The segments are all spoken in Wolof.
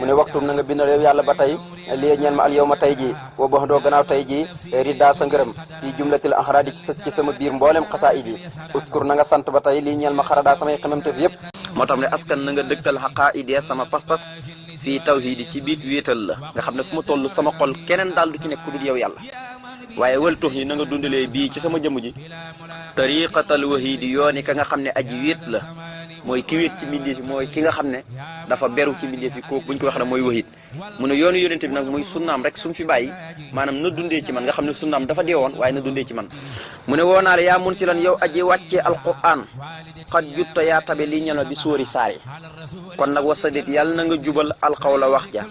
mu ne waxtum na nga bindal yow yàlla ba tey lii ñeel ma al yow ma tey ji boo bax doo gannaaw tey ji ridda sa ngërëm fii jumlatil axraadi ci sama biir mboolem xasaayid yi uskur na nga sant ba tey lii ñeel ma xaradaa samay xemamtef yëpp moo tax ne askan na nga dëkkal xaqaa'idee sama pas-pas fii tawhiidi ci biit wéetal la nga xam ne fu ma toll sama xol keneen daal du ci nekk ku dul yow yàlla waaye wal tux yi na nga dundalee bii ci sama jëmm ji tariqatal wahiidi yooni ka nga xam ne aji wéet la mooy ki wéet ci mbindeef yi mooy ki nga xam ne dafa beru ci mbindeef yi kooku buñ ko wax ne mooy wahid mu ne yoonu yonente bi nag muy sunnaam rek sumu fi bàyyi maanaam na dundee ci man nga xam ne sunnaam dafa deewoon waaye na dundee ci man mu ne woo naa la yaa mun si lan yow aji wàccee alquran xat jutta yaa tabe lii ñel ma bi sóori saari kon nag wasadit yàlla na nga jubal alxawla wax ja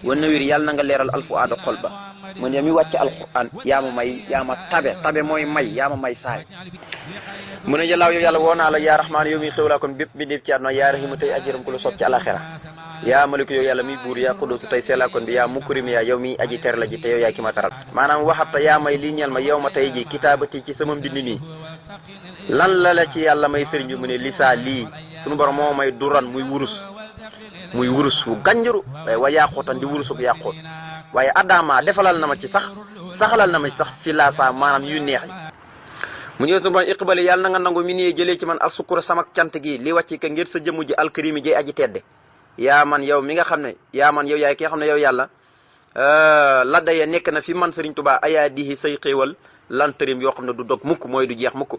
wa nawir yàlla na nga leeral alfuaada xol ba mu ne mi wàcce alquran yaa ma may yaa ma tabe mooy may yaa ma may saari mu ne yàllaaw yow yàlla woo naa la yaa rahmaan yow miy xewlaa kon bépp bi def ci àdduna yaa rahimu tey ajiram ku la soob ci alaxira yaa maliku yow yàlla miy buur yaa xudootu tey seelaa kon bi yaa mukrim yaa yow miy aji ter la ji te yow yaa ki ma taral maanaam waxatta yaa may lii ñeel ma yow ma tey ji kitaabati ci sama mbind mi lan la ci yàlla may sëriñ bi mu ne lisaa lii sunu borom moo may duran muy wurus wu gànjaru waaye wa yaaquutan di wurus wu yaaquut waaye adama defalal na ma ci saxalal na ma ci sax fi laa saa maanaam yu neex mu ñëw sunu borom iqbali yàlla na nga nangu mi nii jëlee ci man asukura samak cant gi li wàcci ka ngir sa jëmu ji alkarimi jay aji tedde yaa man yow mi nga xam ne yaa man yow yaay ki nga xam ne yow yàlla la daya nekk na fi man Sëriñ Tuubaa ayaa dihi say xéewal lantarim yoo xam ne du dog mukk mooy du jeex mukk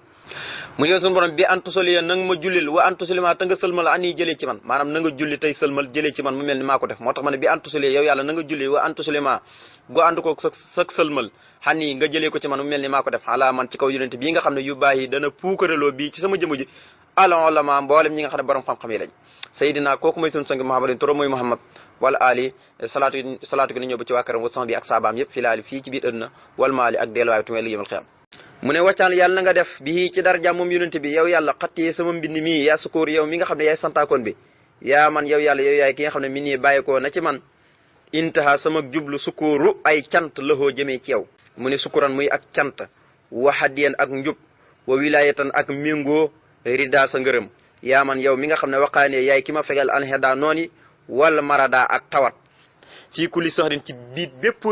mu ñëw sunu borom bi antusaliya na nga ma jullil wa antusalima te nga sëlmal ani jëlee ci man maanaam na nga julli tey sëlmal jëlee ci man mu mel ni maa ko def moo tax ma ne bi antusaliya yow yàlla na nga julli wa antusalima go ànd ko sa sëlmal xani nga jëlee ko ci man mu mel ni maa ko def ala man ci kaw yonente bii nga xam ne yu baax yi dana puukaraloo bii ci sama jëmu ji alolama mboolem ñi nga xam ne borom xam-xam yi lañ sayidina kooku mooy sunu sang Muhammadin toro mooy Muhammad wala ali salaatu gi ni ñëw ba ci waa këram wasan bi ak saabaam yëpp fi laali fii ci biir ëdduna wal maali ak delluwaay tumee liggéeyal xiyam mu ne wàccaan yàlla na nga def bii ci darja moom yonente bi yow yàlla xattee sama mbind mii yaa sukóor yow mi nga xam ne yaay santaakoon bi yaa man yow yàlla yow yaay ki nga xam ne mi nii bàyyikoo na ci man intaha sama jublu sukóoru ay cant lahoo jëmee ci yow mu ne sukuran muy ak cant waxadiyan ak njub wa wilayatan ak méngoo rida sa ngërëm yaa man yow mi nga xam ne waqaanee yaay ki ma fegal anheda nooni wala marada ak tawat fii kulli sahrin ci biit bépp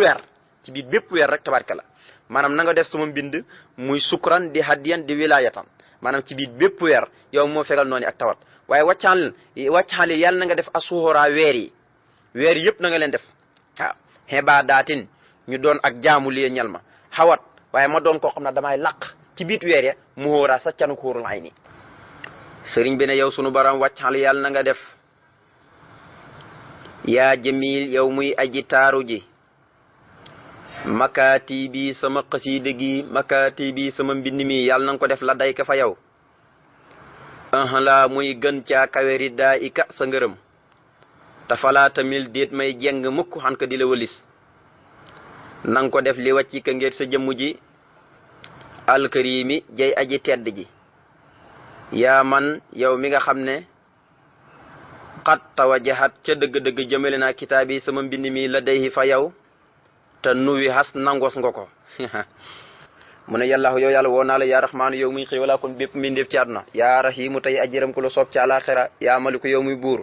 weer rek tabarka la maanaam na nga def sama mbind muy sukran di hadiyan di wilayatan maanaam ci biit bépp weer yow moo fegal nooni ak tawat waaye wàccaan yàlla na nga def asuhora weer yëpp na nga leen def waaw hebadaatin ñu doon ak jaamu lii ñal ma xawat waaye ma doon koo xam ne damay laq ci biit weer ya mu hóoraa sa canu xóorul ay ni sëriñ bi ne yow sunu baram wàccal yàlla na nga def yaa jamil yow muy aji taaru ji makaati bi sama xasiide gi makaati bi sama mbind mi yàlla na nga ko def la day ka fa yow la muy gën caa kawe riddaa ika sa ngërëm te falaa tamil déet may jeng mukk xan ka di la wëlis nang ko def li wàcci ka ngir sa jëmm ji alkarimi jay aji tedd ji yaa man yow mi nga xam ne xat tawajahat ca dëgg-dëgg jëmale naa kitaab yi sama mbind mi la day fa yow te nuwi xas nangos nga ko mu ne yàlla yow yàlla woo naa la yaa raxmaanu yow muy xéewalaa kon bépp mbindeef ci àdduna yaa rahimu tey ajiram ku la soob ci àlaxira yaa maliku yow muy buur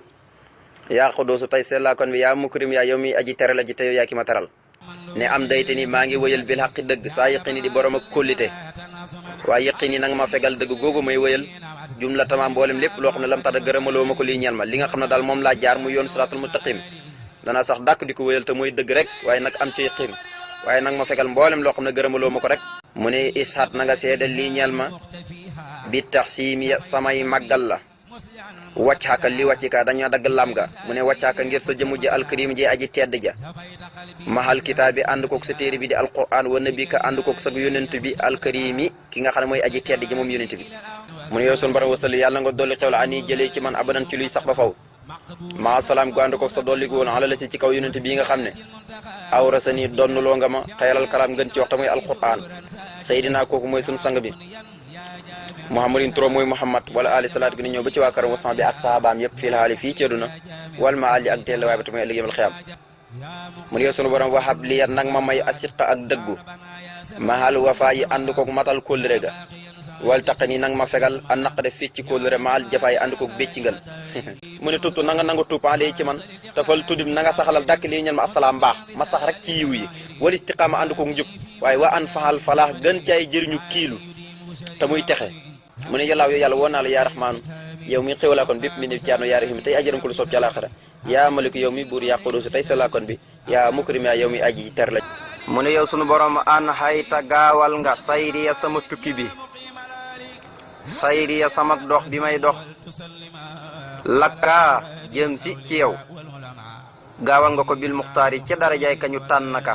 yaa xudoosu tey sellaa kon bi yaa mukrim yaa yow muy aji tere la ji te yow yaa ki ma teral ne am dayte ni maa ngi wëyal bil xaqi dëgg saa yëqini di borom ak kóllite waaye yëqini nanga ma fegal dëgg googu may wëyal jumla tamaam mboolem lépp loo xam ne lam tax da gërëmaloo ma ko lii ñeel ma li nga xam ne daal moom laa jaar mu yoon siraatul mustaqim danaa sax dàkk di ko wëyal te mooy dëgg rek waaye nag am ci yëqin waaye nag ma fegal mboolem loo xam ne gërëmaloo ma ko rek mu ne ishaat na nga seedal lii ñeel ma bi tax siimi samay màggal la wàccaaka li wàccika dañoo dagg lam ga mu ne wàccaaka ngir sa jëmu ji alkarim ji aji tedd ja mahal kitaab bi ànd kook sa téere bi di alquran wa nabi ka ànd kook sa yonent bi alkarimi ki nga xam ne mooy aji tedd ji moom yonent bi mu ne yow sun borom wasali yàlla nga dolli xewla ani jëlee ci man abadan ci luy sax ba faw maa salaam gu ànd kook sa dolli gu woon ala la ci kaw yonent bi nga xam ne awra sa ni donnuloo nga ma xeeral kalaam ngën ci waxta mooy alquran sayidina kooku mooy sunu sang bi muhammadin turo mooy muhammad wala ali salaatu gi ni ñëw ba ci waa këram wasan bi ak sahabaam yëpp fii laxaali fii ci àdduna wal ma ali ak teel waaye ba tamit ëllëg yawmal xiyaam mu ne yow sunu borom waxab li nag ma may asiqa ak dëggu mahal wafa yi ànd koog matal kóllëre ga wal taq nii nanga ma fegal a naq de fii ci kóolure maal jafaay ànd koog béccingal mu ne tubtu nanga nangu tuupaale ci man tafal tudim nanga saxalal dàkk lii ñen ma asalaam mbaax ma sax rek ci yiw yi wal istiqaama ànd koog njub waaye wa an faxal falaax gën caay jëriñu kiilu te muy texe mu ne yàllaaw yow yàlla woo naa la yaa raxmaanu yow mi xéwalaa kon bépp mi ni caano yaa rahim tey ajaram ko lu soob ci àlaxira yaa maliku yow mi buur yaa quduus tey salaa kon bi yaa mukrim yaa yow mi aji ter la mu ne yow sunu borom an xayta gaawal nga sayriya sama tukki bi sayriya sama dox bi may dox lakka jëm si ci yow gaawal nga ko bil muxtaari ca darajaay kañu tànn ka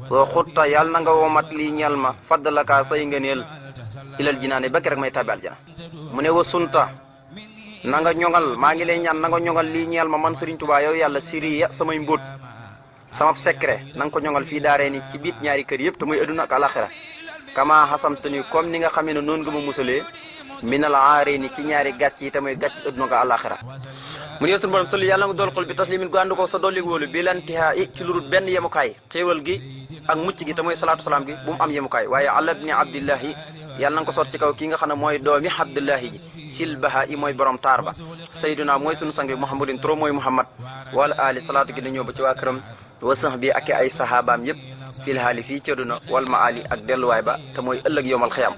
soo xutta yàlla na nga womat lii ñal ma faddalaka say ngëneel ilal jinaane ba rek may tabi aljana mu ne wa sunta na nga ñoŋal maa ngi lay ñaan na nga ñoŋal lii ñeel ma man Serigne Touba yow yàlla siriya samay mbóot sama secret na nga ko ñoŋal fii daaree ni ci biit ñaari kër yëpp te muy adduna ak alaxira kama xasamte ni comme ni nga xamee ne noonu nga ma musalee minal aaree ni ci ñaari gàcc yi te muy gàcc adduna ak alaxira mu ne yow sunu borom sëli yàlla nga dool xol bi taslimin gu ànd ko sa dolli wóolu bi lantihaa i ci lurut benn yemukaay xéewal gi ak mucc gi te mooy salaatu salaam gi bu mu am yemukaay waaye ala ibni abdillahi yàlla na nga ko sot ci kaw kii nga xam ne mooy doomi abdullahi ji silbaha i mooy borom taar ba sayduna mooy sunu sang bi muhammadin tro mooy muhammad wala ali salaatu gi da ñëw ba ci waa këram wa sax bi ak ay sahabaam yëpp fil haali fii ci àdduna wal ma ali ak delluwaay ba te mooy ëllëg yowmal xiyam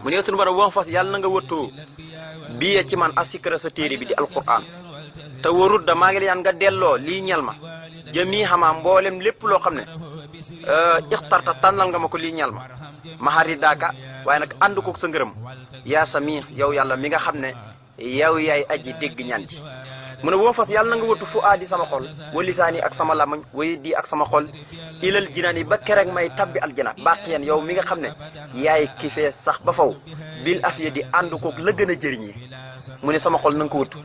mu ne sunu borom wax fas yàlla na nga wëttoo biye ci man asikra sa téere bi di alquran te warut da maa ngi leen nga delloo lii ñel ma jëmii xamaa mboolem lépp loo xam ne ixtarta tànnal nga ma ko lii ñel ma maxari daaka waaye nag ànd koog sa ngërëm yaa sami yow yàlla mi nga xam ne yow yaay aji dégg ñaan ji mu ne woo fas yàlla na nga wëttu fu aadi sama xol wa lisaani ak sama lamañ way di ak sama xol ilal jinaan yi ba kerek may tabbi aljana baqiyan yow mi nga xam ne yaay kifee sax ba faw bil afiya di ànd koog la gën a jëriñ yi mu ne sama xol na nga ko wëttu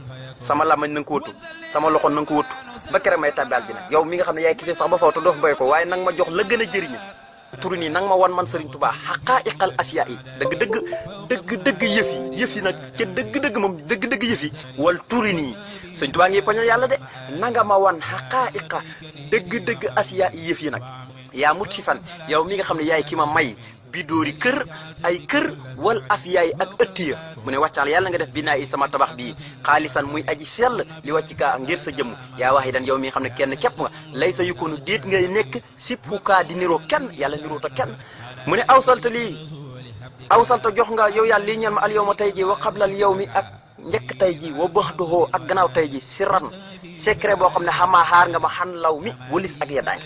sama lamañ na nga ko wëttu sama loxo na nga ko wëttu ba kerek may tabbi aljana yow mi nga xam ne yaay kifee sax ba faw te doo fa bay ko waaye nang ma jox la gën a jëriñ turu nii nang ma wan man Serigne Touba xaqaa'iqal asiyaa yi dëgg yëf yi nag ca dëgg-dëgg moom dëgg yëf yi wal turi nii Serigne Touba ngi pañal yàlla de nanga ma wan xaqaa'iqa dëgg asiyaa yi yëf yi nag yaa mut si fan yow mi nga xam ne yaay ki ma may bi dóori kër ay kër wal afiyaay ak ëttiya mu ne wàccaal yàlla nga def binaa yi sama tabax bii xaalisan muy aji sell li wàcci kaa ngir sa jëmm yaa wax yi dan yow mi nga xam ne kenn képp nga lay sa yukkoonu déet ngay nekk sippukaa di niroo kenn yàlla niroo ta kenn mu ne awsalta jox nga yow yàlla lii ñeen ma al yow ma tey ji wa xablal yow mi ak njëkk tey ji wa baxduhoo ak gannaaw tey ji si ran secret boo xam ne xamaa xaar nga ma xan law mi walis ak yeddaay